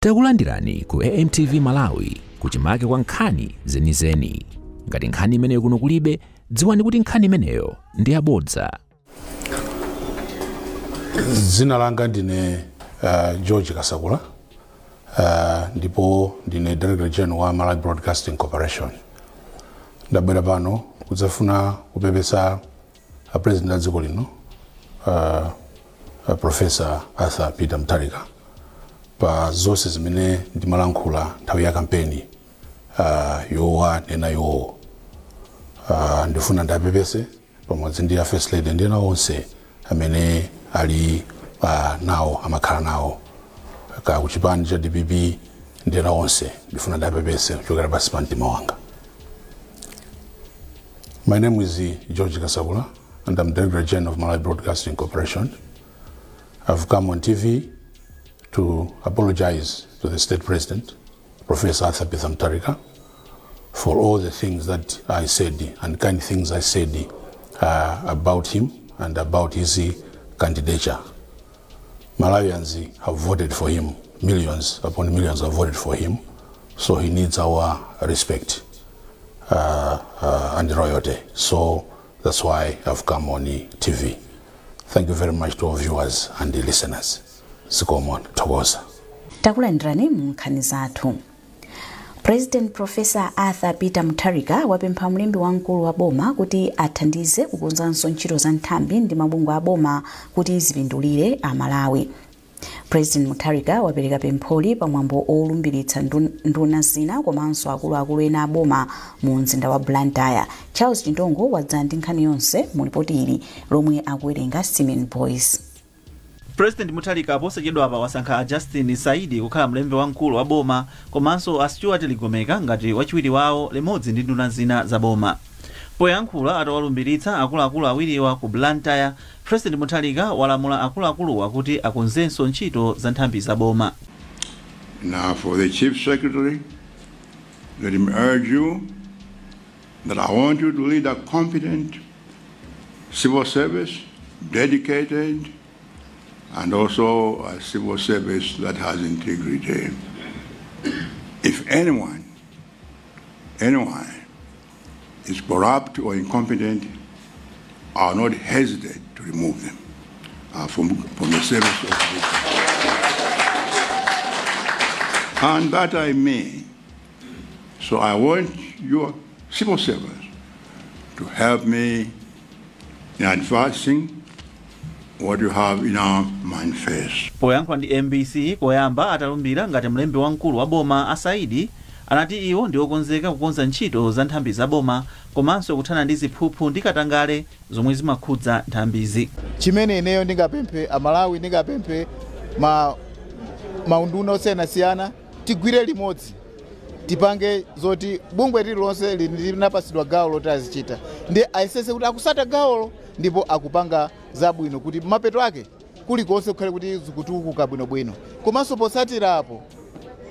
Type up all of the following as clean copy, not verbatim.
Takulandirani ku AMTV Malawi kuchimake kwa nkhani zenizeni. Ngati nkhani imeneyo kuno kulibe, dziwani kuti nkhani imeneyo ndi yabodza. Dzina langa ndine George Kasakula, ndipo ndine Director General wa Malawi Broadcasting Corporation. Ndabwera pano kudzafuna kupepesa a President a dziko lino, Professor Arthur Peter Mutharika, pa zonse zimene ndimalankhula nthawi ya kampeni yowanena iwowo. Ndifuna ndapepese pamodzi ndi a First Lady ndi ena onse amene ali nawo, amakhala nawo ka kuchipani cha DPP ndi ena onse. Ndifuna ndapepese kuchokera pansi pa mtima wanga. My name is George Kasakula and I'm Director General of Malawi Broadcasting Corporation. I've come on TV to apologize to the State President, Professor Arthur Peter Mutharika, for all the things that I said and kind things I said about him and about his candidature. Malawians have voted for him, millions upon millions have voted for him, so he needs our respect and loyalty. So that's why I've come on TV. Thank you very much to our viewers and the listeners. Zikomo, tathokoza. Takulandirani mu nkhani zathu. President Professor Arthur Peter Mutharika wapempha mlembi wamkulu wa boma kuti athandize kukonzanso ntchito za nthambi ndi mabungwe a boma kuti zipindulire Amalawi. President Mutharika wapereka pempholi pamwambo olumbiritsa nduna zina komanso akuluakulu ena a boma mu mzinda wa Blantyre. Charles Chindongo wadza ndi nkhani yonse mu ripoti ili lomwe akuwerenga Simeon Boys. President Mutharika posachedwapa wasankha a Justin Saidi kukhala mlembi wamkulu wa boma komanso a Stuart Ligomeka ngati wachiwiri wawo limodzi ndi nduna zina za boma. Poyankhula atawalumbiritsa akuluakulu awiriwa ku Blantyre, President Mutharika walamula akuluakuluwa kuti akonzenso ntchito za nthambi za boma. Now for the Chief Secretary, let him urge you that I want you to lead a competent civil service, dedicated, and also a civil service that has integrity. If anyone is corrupt or incompetent, I will not hesitate to remove them from the service of the. And that I mean. So I want your civil servants to help me in advancing what you have in our manifesto. Poyankhula ndi MBC koyamba atalumbira ngati mlembi wamkulu wa boma, a Saidi anati iwo ndi okonzeka kukonza ntchito za nthambi za boma komanso kuthana ndi ziphuphu ndi katangale zomwe zimakhudza nthambizi. Chimene ineyo ndingapemphe Amalawi, ndingapemphe maunduna osiyanasiyana, tigwire limodzi, tipange zoti bungwe lililonse linapasidwa gawo loti azichita, ndi ayesese kuti akusata gawolo ndipo akupanga zabwino, kuti mapeto ake kulikonse kukhale kuti zikutukuka bwinobwino. Komanso potsatirapo,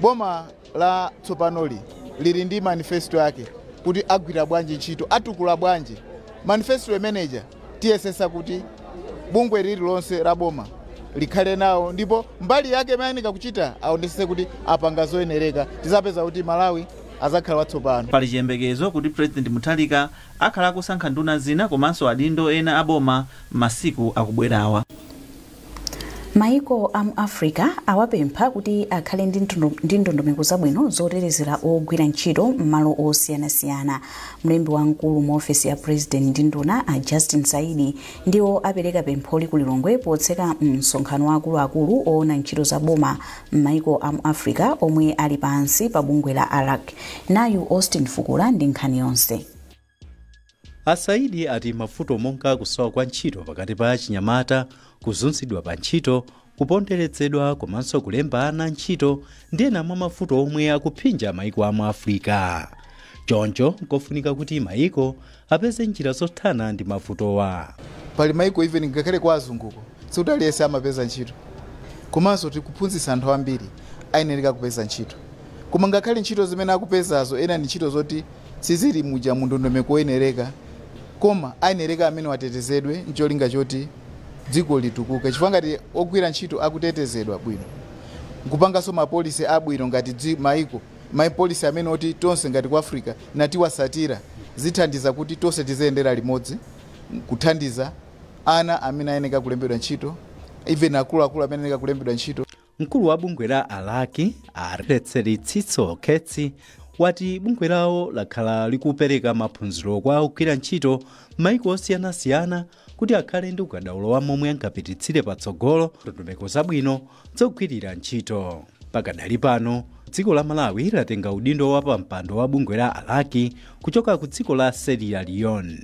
boma la tsopanoli lili ndi manifesto yake kuti agwira bwanji ntchito, atukula bwanji. Manifesto imeneja tiyesesa kuti bungwe lililonse la boma likhale nawo, ndipo mbali yake imayeneka kuchita aonesese kuti apanga zoyenereka. Tizapeza kuti Malawi azakhala watsopano. Pali chiyembekezo kuti President Mutharika akhala akusankha nduna zina komanso adindo ena aboma masiku akubwerawa. Maiko a mu Africa awapempha kuti akhale ndi ndondomeko zabwino zotetezera ogwira ntchito m'malo osiyanasiyana. Mlembi wamkulu mu ofesi ya President ndi nduna, a Justin Saidi, ndiwo apereka pempholi ku Lilongwe potseka msonkhano wa akuluakulu oona ntchito za boma m'maiko a mu Africa omwe ali pansi pa bungwe la ALAC. Nayu Austin Fukula ndi nkhani yonse. Asaidi ati mavuto monga kusowa kwa ntchito pakati pa achinyamata, kuzunzidwa pa ntchito, kuponderetsedwa komanso kulemba ana ntchito ndi ena mwa mavuto omwe akuphinja maiko amu Africa. Choncho nkofunika kuti maiko apeze njira zothana ndi mavutowa. Pali maiko, even ngakhale kwa azunguko, sikuti aliyense amapeza ntchito. Komanso tikuphunzitsa anthu ambiri ayenereka kupeza ntchito, koma ngakhale ntchito zimene akupezazo, ena ndi ntchito zoti sizili muja mu ndondomeko oyenereka, koma ayenereka amene watetezedwe ncholinga choti dziko litukuke, chifukwa ngati ogwira ntchito akutetezedwa bwino, Nkupanganso ma policy abwino ngati maiko, ma policy amene oti tonse ngati ku Africa natiwasatira, zithandiza kuti tonse tiziyendera limodzi, kuthandiza ana amene ayeneka kulembedwa ntchito, even akuluakulu amene ayeneka kulembedwa ntchito. Mkulu wa bungwe la ALAC, a Retselitsitso Khetsi, wati bungwe lawo lakhala likupereka maphunziro kwa ogwira ntchito m'maiko osiyanasiyana kuti akhale ndi ukadaulo wa momwe angapititsire patsogolo ndondomeko zabwino zogwirira ntchito. Pakadali pano dziko la Malawi latenga udindo wa pampando wa bungwe la ALAC kuchoka ku dziko la Sierra Leone.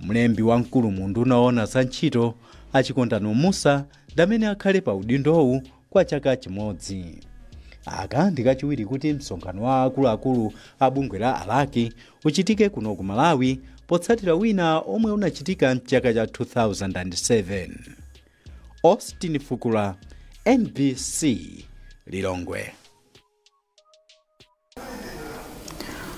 Mlembi wamkulu mu unduna owona za ntchito, Achikondano Musa, ndamene akhale pa udindowu kwa chaka chimodzi. Aka ndi kachiwiri kuti msonkhano wa akuluakulu a bungwe la ALAC uchitike kuno ku Malawi, potsatira wina omwe unachitika mchaka cha 2007. Austin Fukula, MBC, Lilongwe.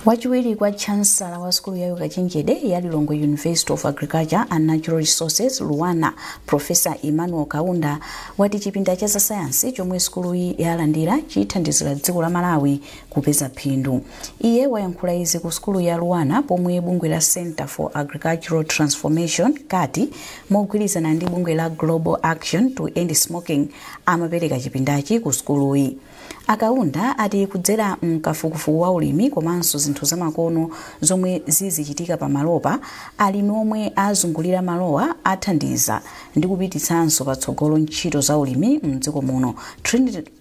Wachiwiri kwa chancellor wa sukulu ya ukachenjede ya Lilongwe University of Agriculture and Natural Resources, LUANAR, Professor Emmanuel Kaunda, wati chipinda cha sayansi chomwe sukuluyi yalandira chithandizira dziko la Malawi kupeza phindu. Iye wayankhula izi ku sukulu ya LUANAR pomwe bungwe la Center for Agricultural Transformation, CAT, mogwirizana ndi bungwe la Global Action to End Smoking amapereka chipindachi ku sukuluyi. Akaunda ati kudzera mkafukufuku wa ulimi komanso zinthu zamakono zomwe zizichitika pamalopa, alimi omwe azungulira malowa athandiza ndi kupititsanso patsogolo ntchito za ulimi mdziko muno.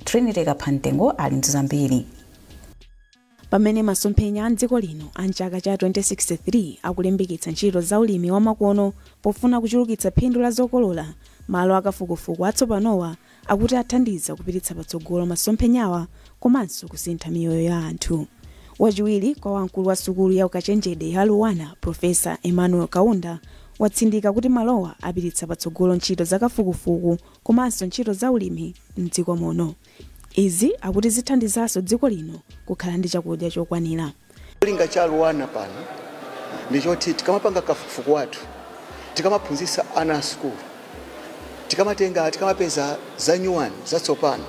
Trinity Kaphantengo ali ndi zambiri. Pamene masomphenya a dziko lino a mchaka cha 2063 akulimbikitsa ntchito za ulimi wamakono pofuna kuchulukitsa phindu la zokolola, malo akafukufuku atsopanowa akuti athandiza kupititsa patsogolo masomphenyawa komanso kusintha miyoyo ya anthu. Wachiwiri kwa wamkulu wa sukulu ya ukachenjede ya LUANAR, Professor Emmanuel Kaunda, watsindika kuti malowa apititsa patsogolo ntchito zakafukufuku komanso ntchito za ulimi mdziko muno. Izi akuti zithandizanso dziko lino kukhala ndi chakudya chokwanira. Cholinga cha LUANAR pano ndichoti tikamapanga kafukufuku wathu, tikamaphunzitsa ana a sukulu, tikamatenga, tikamapeza za nyuwani zatsopano,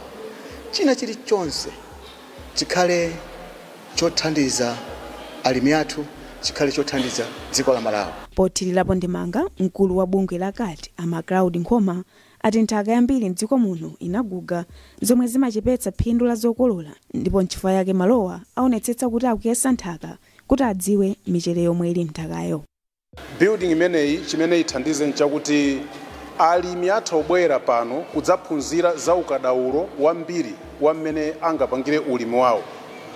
china chilichonse chikhale chothandiza alimi athu, chikhale chothandiza dziko la Malawi. Pothirirapo ndemanga, mkulu wa bungwe la CAT, a Macloud Nkhoma, ati nthaka yambiri mdziko muno inaguga, zomwe zimachepetsa phindu la zokolola, ndipo nchifukwa yake malowa aonetsetsa kuti akuyesa nthaka kuti adziwe michere yomwe ili nthakayo. Building imeneyi chimene ithandize nchakuti alimi atha obwera pano kudzaphunzira za ukadaulo wambiri wa mmene angapangire ulimi wawo.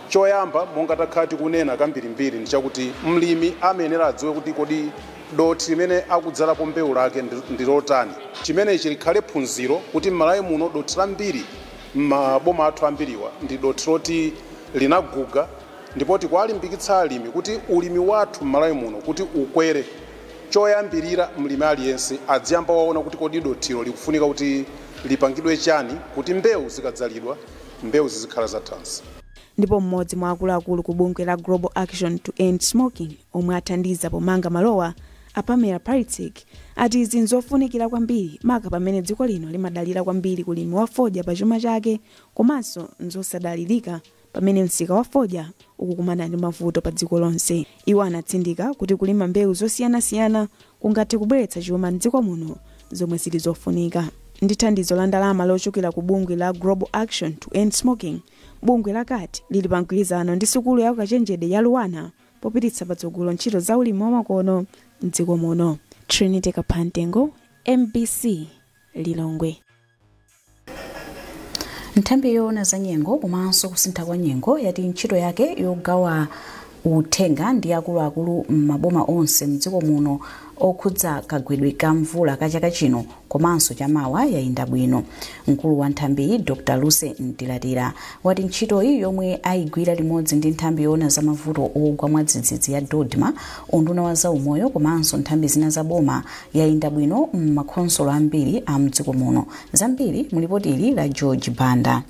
Choyamba, monga takhala tikunena kambirimbiri, ndichakuti mlimi amayenera adziwe kuti kodi dothi limene akudzalapo mbewu lake ndi lotani. Chimenechi likhale phunziro kuti m'Malawi muno dothi lambiri m'maboma athu ambiriwa ndi dothi loti linaguga, ndipo tikuwalimbikitsa alimi kuti ulimi wathu m'Malawi muno kuti ukwere, choyambirira mlimi aliyense adziyamba waona kuti kodi dothilo likufunika kuti lipangidwe chani kuti mbewu zikadzalidwa mbewu zizikhala zathanzi. Ndipo mmodzi mwa akuluakulu ku bungwe la Global Action to End Smoking omwe athandiza pomanga malowa, a Pamela Patrick, ati izi nzofunikira kwambiri maka pamene dziko lino limadalira kwambiri kulimi wa fodya pa chuma chake, komanso nzosadalirika pamene msika wa fodya ukukumana ndi mavuto pa dziko lonse. Iwo anatsindika kuti kulima mbewu zosiyanasiyana kungathe kubweretsa chuma mdziko muno zomwe zili zofunika. Ndi thandizo la ndalama lochokera ku bungwe la Global Action to End Smoking, bungwe la CAT lili pa mgwirizano ndi sukulu ya ukachenjede ya LUANAR popititsa patsogolo ntchito za ulimi wamakono mdziko muno. Trinity Kaphantengo, MBC, Lilongwe. Nthambi yoona za nyengo komanso kusintha kwa nyengo yati ntchito yake yogawa uthenga ndi akuluakulu m'maboma onse mdziko muno okhudza kagwedwe ka mvula ka chaka chino komanso chamawa yayenda bwino. Mkulu wa nthambiyi, Dr Lucy Mtilatira, wati ntchitoyi yomwe ayigwira limodzi ndi nthambi yoona za mavuto ogwa mwadzidzidzi ya DoDMA, unduna wa zaumoyo komanso nthambi zina za boma yayenda bwino m'makhonsolo ambiri a mdziko muno. Zambiri mulipoti ili la George Banda.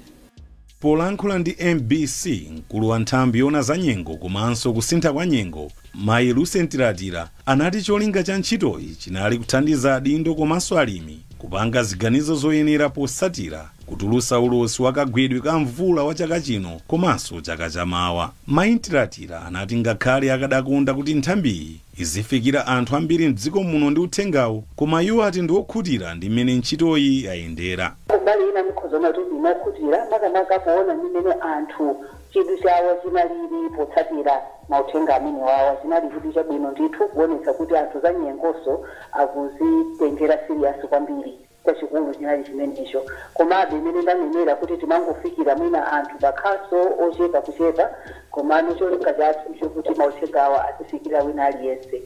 Polankhula ndi MBC, mkulu wa nthambi yoona za nyengo komanso kusintha kwa nyengo, mayi Lucy Mtilatira, anati cholinga cha ntchitoyi chinali kuthandiza adindo komanso alimi kupanga ziganizo zoyenera posatira Kutulusa ulosi wakagwedwe ka mvula wa chaka chino komanso chaka chamawa. Mayi Mtilatila anati ngakhale akadakonda kuti nthambiyi izifikira anthu ambiri mdziko muno ndi uthengawu, koma iwo ati ndi okhutira ndi mmene ntchitoyi yayendera. Kumbali ina mikhozo kuti ndinokhutira, makamaka kuona mmene anthu chidwi chawo chinalili potsatira mauthenga amene wawa. Chinali chidwi chabwino ndithu, kuonetsa kuti anthu za nyengoso akuzitengera serious kwambiri. Chachikulu chinali chimenecho. Komabe imene ndanenera kuti timangofikira mwina anthu pakhaso ochepa kuchepa, komano cholinga chathu chokuti mauthengawa azifikira wina aliyense.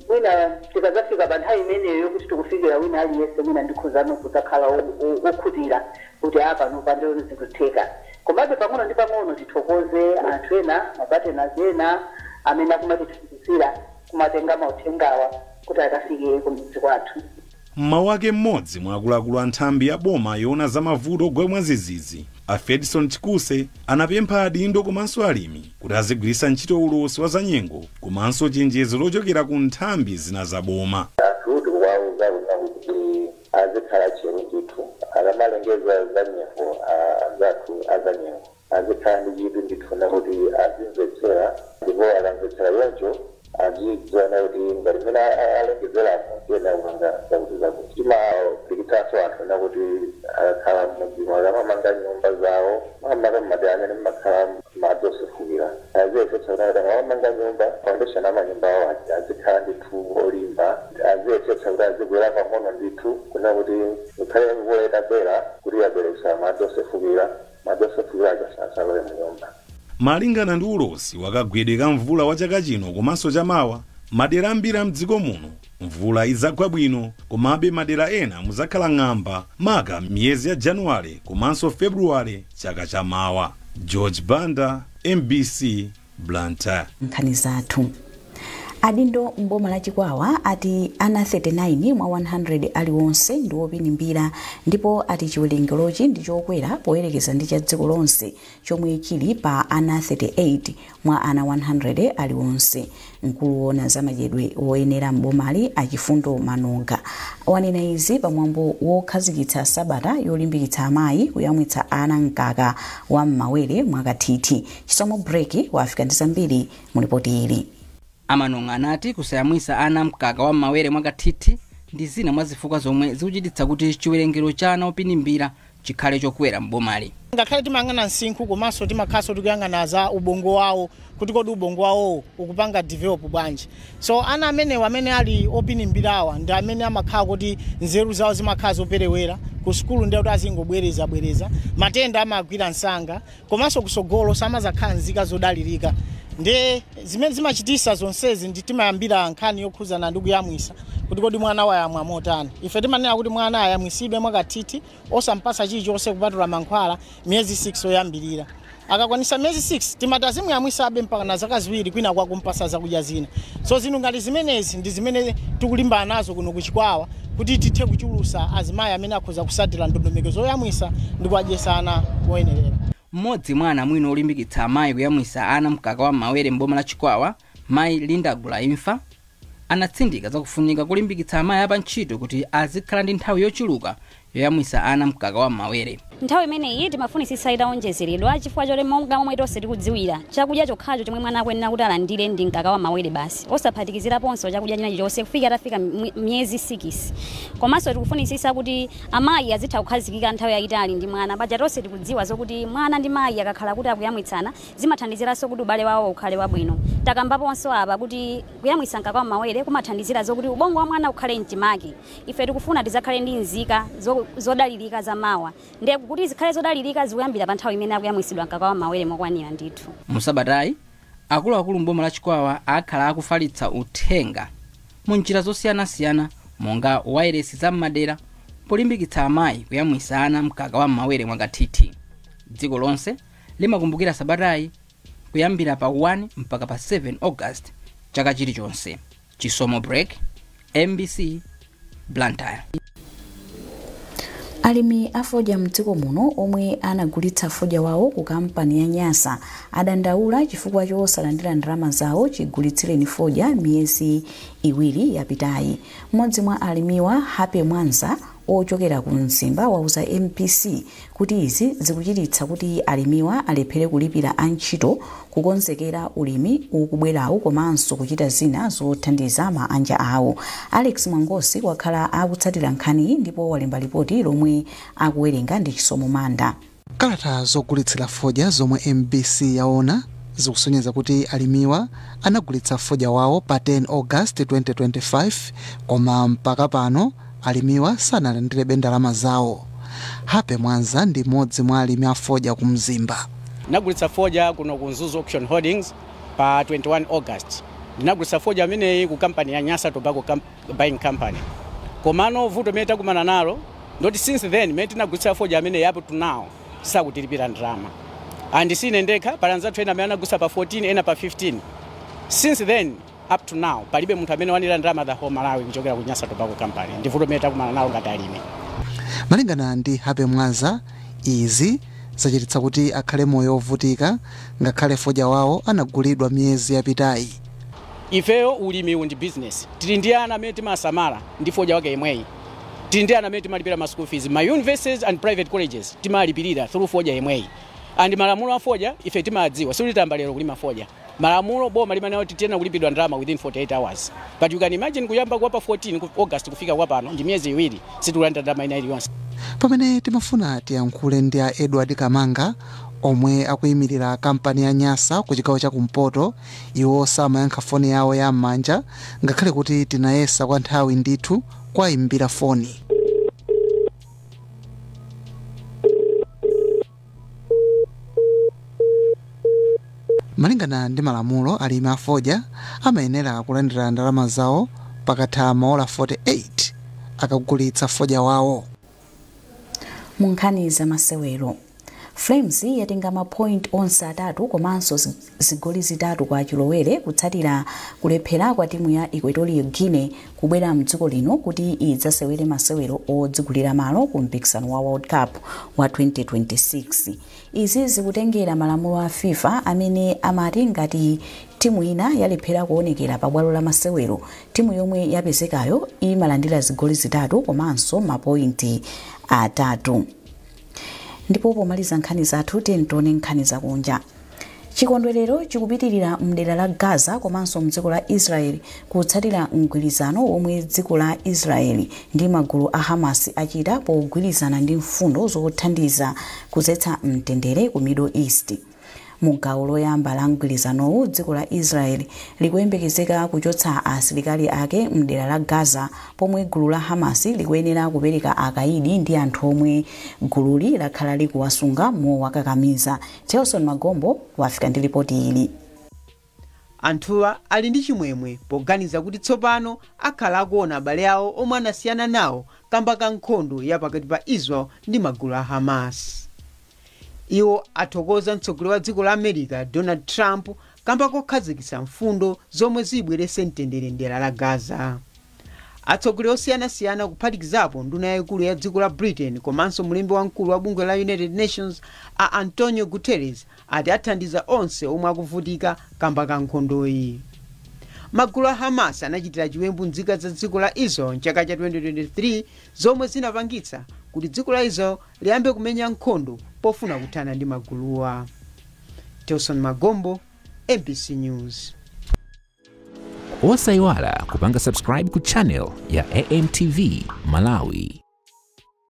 Mwina tikadzafika pa nthawi imeneyo yokuti tikufikira wina aliyense, mwina ndikhuzano kudzakhala okhutira kuti apano pandero zikutheka. Komabe pang'ono ndi pang'ono tithokoze anthu ena, mapartners ena amene akumatithandizira kumatenga mauthengawa kuti akafike kumudzi kwathu. Mmawu ake, mmodzi mwa akuluakulu a nthambi ya boma yoona za mavuto ogwa mwadzidzidzi, a Fedison Chikuse, anapempha adindo komanso alimi kuti azigwiritsa ntchito ulosi wa zanyengo komanso chenjezo lochokera ku nthambi zina za boma. Anthu tikuwauza kuti azikhala tcheru ndithu akamalengeza za nyengo. Anzathu azanyengo azikhala ndi chidwi ndithu nakuti azimvetsera, ndipo akamvetsera yoncho azidziwana kuti ngati mmene alengezeramo tiyena kupanga zakuti zakuti. Timapikitsanso anthu nakuti akakhala m'mudzimo, akamamanga nyumba zawo, makamaka mmadera amene mmakhala madzi osefukira, aziyesetsa kuti akamamanga nyumba, foundation amanyumba awo azikhala ndithu olimba. Aziyesetsa kuti azibwera pang'ono ndithu kuna kuti ngakhale mvula itabwera kuti yabweretsa madzi osefukira, madzi osefukira aja asalowe mu nyumba. Malingana ndi ulosi wakagwedwe ka mvula wa chaka chino komanso chamawa, madera ambiri a mdziko muno mvula idzagwa bwino, komabe madera ena muzakhala ng'amba, maka miyezi ya Januwale komanso Februwale chaka chamawa. George Banda, MBC, Blantyre. Nkhani zathu. Adindo mboma la Chikwawa ati ana 39 mwa 100 aliwonse ndi opinimbira, ndipo ati chiwerengerochi ndi chokwera poyerekeza ndi cha dziko lonse chomwe chili pa ana 38 mwa ana 100 aliwonse. Mkulu woona za madyedwe woyenera mbomali, Achifundo Manonga, wanena izi pamwambo wokhazikitsa sabata yolimbikitsa amayi kuyamwitsa ana mkaka wa m'mawere mwakathithi. Chisomo Breki wafika ndi zambiri mu ripoti ili. Amanonga anati kusayamwisa ana mkaka wa m'mawere mwakathithi ndi zina mwa zifukwa zomwe zikuchititsa kuti chiwerengero cha ana opinimbira chikhale chokwera m'bomali. Ngakhale timayang'ana msinkhu, komanso timakhalanso tikuyang'ana za ubongo wawo, kuti kodi ubongo wawowo ukupanga develop bwanji. So ana amenewa amene ali opinimbirawa ndi amene amakhala kuti nzeru zawo zimakhala zoperewera ku sukulu, ndiye kuti azingobwereza bwereza, matenda amagwira msanga, komanso kusogolo samazakhala nzika zodalirika. Ndi zimene zimachitisa zonsezi ndi timayambira nkhani yokhuzana ndi kuyamwisa, kuti kodi mwana wayamwa motani. Ife timanena kuti mwana ayamwisidwe mwakathithi, osampasa chilichonse kupatula mankhwala, miyezi 6 oyambirira. Akakwanisa miyezi 6, timati azimuyamwisabe mpaka na zaka 2, kwina kwakumpasa zakudya zina. So zinthu ngati zimenezi ndi zimene tikulimbana nazo kuno kuChikwawa, kuti tithe kuchulusa azimayi amene akhoza kusatira ndondomeko zoyamwisa ndi kuwadyesa ana moyenerera. Mmodzi mwa anamwino olimbikitsa amayi kuyamwisa ana mkaka wa m'mawere m'boma la Chikwawa, mayi Linda Gulaimfa, anatsindika zakufunika kulimbikitsa amayi apantchito kuti azikhala ndi nthawi yochuluka yoyamwisa ana mkaka wa m'mawere. Nthawi imeneyi timafunisisa itawonjezeredwa, chifukwa choti monga momwe tonse tikudziwira, chakudya chokhacho chomwe mwana akuyenera kuti alandire ndi mkaka wa mawere basi, osaphatikiziraponso chakudya china chilichonse kufika atafika miyezi 6. Komanso tikufunisisa kuti amayi azitha kukhazikika nthawi yayitali ndi mwana. Paja tonse tikudziwa zokuti mwana ndi mayi akakhala kuti akuyamwitsana, zimathandiziranso kuti ubale wawo ukhale wabwino. Takambaponso apa kuti kuyamwitsa mkaka wa mawere kumathandizira zokuti ubongo wa mwana ukhale mchimake. Ife tikufuna tizakhale ndi nzika zodalirika za mawa, ndiye kuti zikhale zodalirika zikuyambira pa nthawi imene akuyamwisidwa mkaka wa mawere mokwanira ndithu. Musabatayi, akuluakulu mboma la Chikwawa akhala akufalitsa uthenga mu njira zosiyanasiyana monga wairesi za m'madera polimbikitsa amayi kuyamwisa ana mkaka wa m'mawere mwakathithi. Dziko lonse limakumbukira sabatayi kuyambira pa 1 mpaka pa 7 August chaka chilichonse. Chisomo Break, MBC, Blantyre. Alimi a fodya mdziko muno omwe anagulitsa fodya wawo ku kampani ya Nyasa adandaula chifukwa chosalandira ndalama zawo chigulitsireni fodya miyezi 2 yapitayi. Mmodzi mwa alimiwa, Happy Mwanza, Ochokera ku Mzimba wauza MBC kuti izi zikuchititsa kuti alimiwa alephere kulipira antchito, kukonzekera ulimi ukubwerawu komanso kuchita zina zothandiza maanja awo. Alex Mwangosi wakhala akutsatira nkhaniyi ndipo walemba lipoti lomwe akuwerenga ndi Chisomo Manda. Kalata zogulitsira fodya zomwe MBC yaona zikusonyeza kuti alimiwa anagulitsa fodya wawo pa 10 August 2025, koma mpaka pano alimiwa sanalandirebe ndalama zawo. Hape Mwanza ndi mmodzi mwa alimi a fodya ku Mzimba. Ndinagulitsa fodya kuno ku Mzuzu Auction Holdings pa 21 August. Ndinagulitsa fodya ameneyi ku kampani ya Nyasa Tobacco Buying Company. Komano vuto limene takumana nalo ndoti since then imene tinagulitsa fodya ameneyi up to now sakutilipira ndalama. And sine ndekha, pali anzathu ena amene anagulitsa pa 14, ena pa 15. Since then up to now palibe munthu amene walandira ndalama the whole Malawi kuchokera ku Nyasa Tobacco Company. Ndi vuto limene takumana nalo ngati alimi. Malingana ndi Hape Mwanza, izi zachititsa kuti akhale moyo ovutika ngakhale fodya wawo anagulidwa miyezi yapitayi. Ifeyo ulimi uwu ndi business. Tili ndi ana amene timasamala ndi fodya wake yemweyi. Tili ndi ana amene timalipira ma school fees, ma universities and private colleges timalipirira through fodya yemweyi. And malamulo a fodya ife timadziwa, sitiyamba lero kulima fodya. Malamulo boma limanena kuti tiyenera kulipidwa ndalama within 48 hours, but you can imagine kuyamba kwa pa 14 August kufika kwa pano ndi miyezi 2, sitikulandira ndalama ina iliyonse. Pamene timafuna tiyankhule ndi a Edward Kamanga omwe akuyimirira kampani ya Nyasa ku chigawo cha kumpoto, iwo samayankha foni yawo ya m'manja ngakhale kuti tinayesa kwa nthawi ndithu kwayimbira foni. Malingana ndi malamulo, alimi a fodya amayenera kulandira ndalama zawo pakatha maola 48 akagulitsa fodya wawo. Mu nkhani za masewero, Flames yatenga mapoint onse atatu komanso zigoli 3 kwa chilowere kutsatira kulephera kwa timu ya Equatorial Guinea kubwera mdziko lino kuti idzasewere masewero odzigulira malo ku mpikisano wa World Cup wa 2026. Izi zikutengera malamulo a FIFA amene amati ngati timu ina yalephera kuonekera pabwalo la masewero, timu yomwe yapezekayo imalandira zigoli 3 komanso mapointi 3. Ndipo pomaliza nkhani zathu, tione nkhani zakunja. Chikondwerero chikupitirira mdera la Gaza komanso mdziko la Israeli kutsatira mgwirizano omwe dziko la Israeli ndi magulu a Hamas achita pogwirizana ndi mfundo zothandiza kuzetsa mtendere ku Middle East. Mu gawo loyamba la mgwirizanowu, dziko la Israeli likuyembekezeka kuchotsa asilikali ake mdera la Gaza, pomwe gulu la Hamas likuyenera kupereka akaidi ndi anthu omwe gululi lakhala likuwasunga mowakakamiza. Telson Magombo wafika ndi ripoti ili. Anthuwa ali ndi chimwemwe poganiza kuti tsopano akhala akuona abale awo omwe anasiyana nawo kamba ka nkhondo ya pakati pa Israel ndi magulu a Hamas. Iwo athokoza mtsogoleri wa dziko la America Donald Trump kamba kokhazikitsa mfundo zomwe zibweretse mtendere mdera la Gaza. Atsogoleri osiyanasiyana kuphatikizapo nduna yayikulu ya dziko la Britain komanso mlembi wamkulu wa bungwe la United Nations a Antonio Guterres ati athandiza onse omwe akuvutika kamba ka nkhondoyi. Magulu a Hamas anachitira chiwembu nzika za dziko la Israel mchaka cha 2023 zomwe zinapangitsa kuti dziko la Israel liyambe kumenya nkhondo pofuna kuthana ndi maguluwa. Telson Magombo, MBC News. Osayiwala kupanga subscribe ku channel ya AMTV Malawi.